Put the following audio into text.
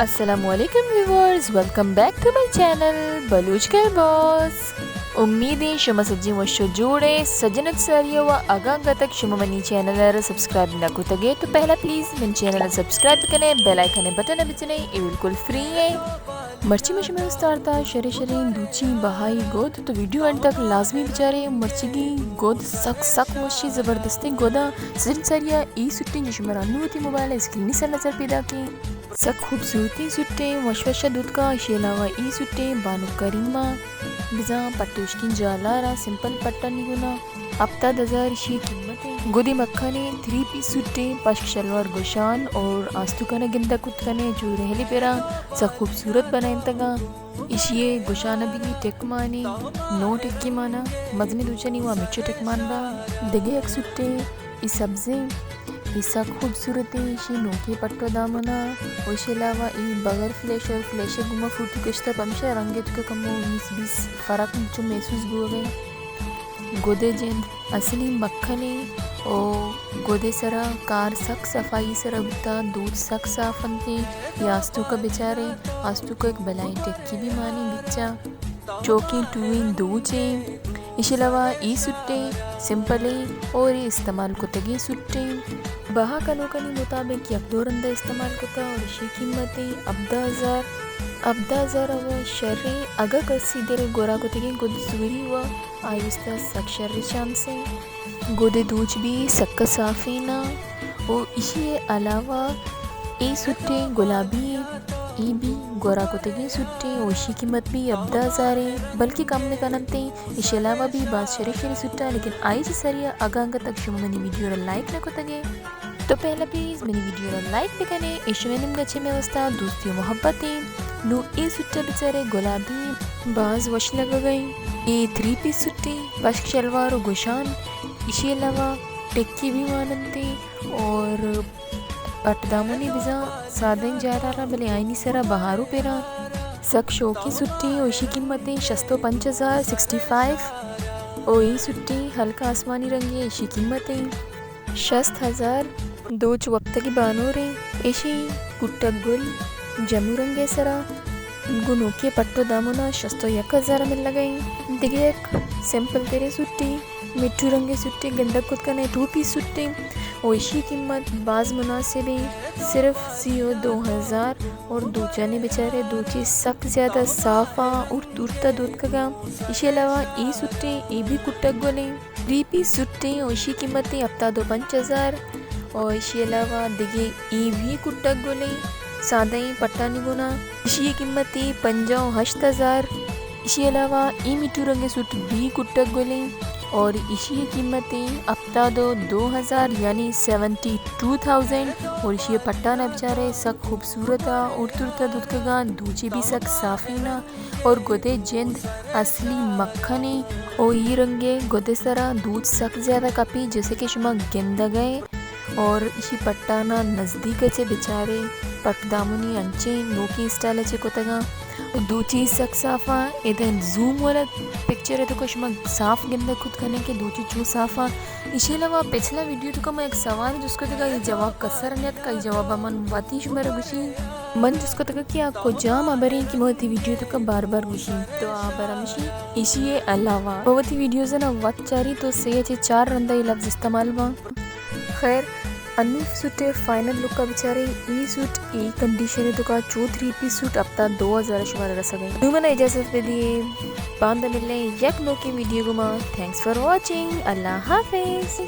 السلام علیکم viewers, welcome back to my channel Baloch girl boss. امیدیں شما سجیں وش و جوڑ ئے۔ سجنت ساریا و اگاں گتک شما منی چینل ءَ را سبسکرائب نہ کتگ ئے تو پہلا پلیز منی چینل ءَ سبسکرائب بکن ئے، بیل آئیکن ءِ بٹن ءَ بجن ئے، اے بالکل فری ایں۔ مرچی من شمئے واستا آرتا شریں شریں دوچی بہائی گد، تو ویڈیو اینڈ تک لازمی بچارے۔ مرچیگی گد سک سک وشیں زبردستیں گداں۔ سجنت ساریا اے سوٹیں جو شمارا نوں وتی موبائل ءِ اسکرین ءِ سر نظر پیداک ایں۔ سک خوبصورتیں سوٹیں، وش وش ءَ دوتکا۔ اشی علاوہ اے سوٹیں بانک کریمہ، بزاں پٹوشکیں جالارا سمپل پٹانی گونا، ہپتاد ہزار اشی قیمت ایں۔ گدے مکھنیں تھری پیس سوٹیں، پشک شلوار گوشان اور آستوکانا گندگ کت کنے چو رہلی پیراں، سک خوبصورت بنائینتگاں۔ اشی گوشانا بھی ٹک مانی، نو ٹکی مانا، مزنیں دوچانی وا مچو ٹک مان با۔ دگہ یک سوٹیں، اے سبزیں، اے سک خوبصورتیں، اشی نوکیں پٹو دامنا، و اشی علاوہ اے بغیر فلیش اور فلیش گوما فوٹو کشتا، پمشا رنگ توکا کمو انیس بیس فرق چو محسوس بوگئے۔ گدے جند اصلی مکھنیں و گدے سرا کار سک صفائی سرا بوتا، دوچ سک صاف انتیں۔ اے آستوکا بچارے، آستوکا یک بلائیں ٹکی بھی مانی بچا۔ چوکیں ٹوئیں دوچیں۔ اشی علاوہ اے سوٹیں سمپلیں اور اے استعمال کتگیں سوٹیں۔ بہا کنوکانی مطابق یک دو رندہ استعمال کتا اور اشی قیمتیں ہبدہ ہزار۔ ہبدہ ہزار ءَ و شریں، اگہ کسی دل گورا کتگیں گد زوری و آئی واستا سک شریں چانسیں۔ گدے دوچ بھی سک صافیں نا۔ و اشی علاوہ اے سوٹیں گلابی ایں، اے بھی گورا کتگیں سوٹیں و اشی قیمت بھی ہبدہ ہزار ایں، بلکہ کم بکننتیں۔ اشی علاوہ بھی باز شریں شریں سوٹاں، لیکن آئی چہ سریا اگاں انگت تک شما منی ویڈیو را لائک نہ کتگے تو پہلا پلیز منی ویڈیو را لائک بکنے، اے شمئے نیمگا چہ مئے واستا دوستی و محبت ایں۔ نوں اے سوٹا بچارے گلابی ایں، باز وش لگگا ایں۔ اے تھری پیس سوٹیں، پشک شلوار و گوشان، اشی علاوہ ٹکی بھی ماننتیں اور پٹ دامنی بزاں سادہیں جالارا، بلے آئینی سرا بہارو پیراں۔ سک شوقیں سوٹیں و اشی قیمتیں شست و پنچ ہزار، سکسٹی فائیو۔ و اے سوٹیں ہلکا آسمانی رنگیں، اشی قیمتیں شست ہزار۔ دوچ وپتگی بانوریں، اشی کٹگ گل جمو رنگے سرا گوں نوکیں پٹ و دامنا شست و یک ہزار ملگا ایں۔ دگہ یک سمپل تریں سوٹیں، مٹھو رنگیں سوٹیں گندگ کت کنے، ٹو پیس سوٹیں و اشی قیمت باز مناسبیں، صرف سی و دو ہزار۔ اور دوچانی بچارے دوچی سک زیادہ صافاں اور تورتا دوتکگاں۔ اشی علاوہ اے سوٹیں، اے بھی کٹگ گلیں، تھری پیس سوٹیں و اشی قیمتیں ہپتاد و پنچ ہزار۔ اور اشی علاوہ دگہ اے بھی کٹگ گلیں، سادہیں پٹانی گونا، اشی قیمتیں پنجاہ و ہشت ہزار۔ اشی علاوہ اے مٹھو رنگیں سوٹ بھی کٹگ گلیں اور اشی قیمتیں ہپتاد و دو ہزار، یعنی سیونٹی ٹو تھاؤزینڈ۔ اور اشی پٹانا بچارے سک خوبصورت آ اور ترتا دوتکگاں، دوچی بھی سک صافیں نا اور گدے جند اصلی مکھنیں۔ او اے رنگے گدے سرا دوچ سک زیادہ کپی، جیسے کہ شما گندگئے۔ اور اشی پٹانا نزدیک چہ بچارے، پٹ دامنی انچیں نوکیں اسٹائل چہ کتگاں۔ و دوچی سک صافاں، ادن زوم والا پکچر ءِ توکا شما صاف گندگ کت کنے کہ دوچی چو صافاں۔ اشی علاوہ پچھلا ویڈیو توکا من یک سوال جست کتگا، اے جواب کسر نیتکا، اے جواب من وتی شمارا گوشی۔ من جست کتگا کہ آ کجام ہبریں کہ من وتی ویڈیو توکا بار بار گوشی، تو آ ہبر ہمشی۔ اشی علاوہ من وتی ویڈیوزانا وت چاری تو سے چہ چار رندا اے لفظ استعمال باں۔ خیر، انوں سوٹ ءِ فائنل لک ءَ بچارے، اے سوٹ اے کنڈیشن ءِ توکا چو تھری پیس سوٹ ہپتاد دو ہزار ءَ شمارا رسگ ءَ انت۔ نوں منا اجازت بدیے، باندا ملیں یک نوکیں ویڈیو گوما۔ Thanks for watching، اللہ حافظ۔